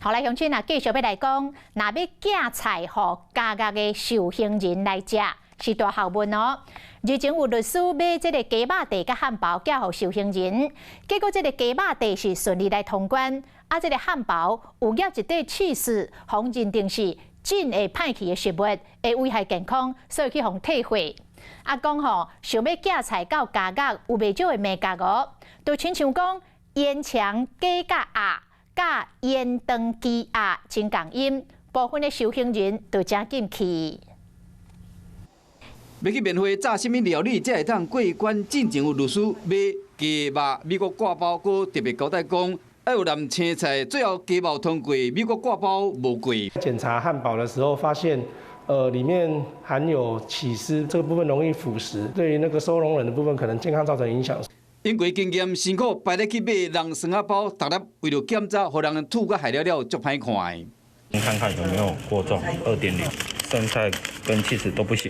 好來，鄉親啊，繼續欲來講，若欲寄菜予監獄的受刑人來食，是大學問哦。日前有律師買這个雞肉塊佮漢堡寄予受刑人，結果這个雞肉塊是順利來通關，啊，這个漢堡有夾一塊起司，予認定是真會歹去的食物，會危害健康，所以去予退貨。啊，講吼，想欲寄菜到監獄，有袂少的眉角哦，就親像講煙腸雞佮鴨。佮煙腸雞鴨真仝音，部分的受刑人就誠緊去。欲去免費炸啥物料理，才會當過關？進前有律師買雞肉美國割包，閣特別交代講，愛有淋青菜，最後雞肉通過，美國割包無過。檢查漢堡的時候，發現，裡面含有起司，這個部分容易腐蝕，對於那個收容人的部分，可能健康造成影響。英國經驗辛苦排咧去買人酸仔包，逐粒為著檢查，予人吐甲害了了，足歹看的。看看有沒有過重，2.0，生菜跟起司都不行。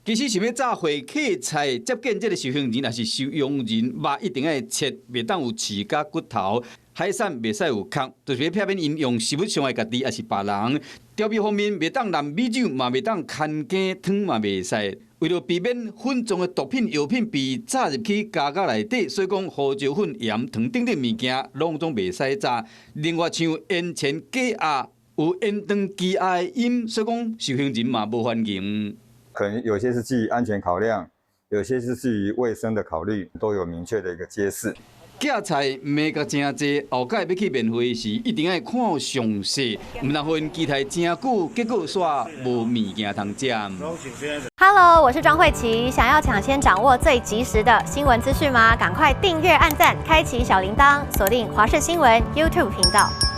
其實想欲炸會客菜，接見這个受刑人，抑是收容人，肉一定愛切，袂當有刺佮骨頭，海產袂使有殼，就是欲避免𪜶用食物傷害家己，抑是別人。調味方面袂當淋米酒，嘛袂當牽羹湯嘛袂使。為著避免粉狀的毒品藥品被炸入去監獄內底，所以講胡椒粉、鹽、糖等等物件攏總袂使炸。另外像煙腸雞鴨有煙腸雞鴨的音，所以講受刑人嘛無歡迎。可能有些是基於安全考量，有些是基於衛生的考慮，都有明確的一個揭示。寄菜眉角誠濟，後擺欲去免費時，一定愛看詳細，毋通予𪜶期待誠久，結果煞無物件通食。 Hello，我是莊慧琪，想要搶先掌握最及時的新聞資訊嗎？趕快訂閱、按讚、開啟小鈴鐺，鎖定華視新聞 YouTube 頻道。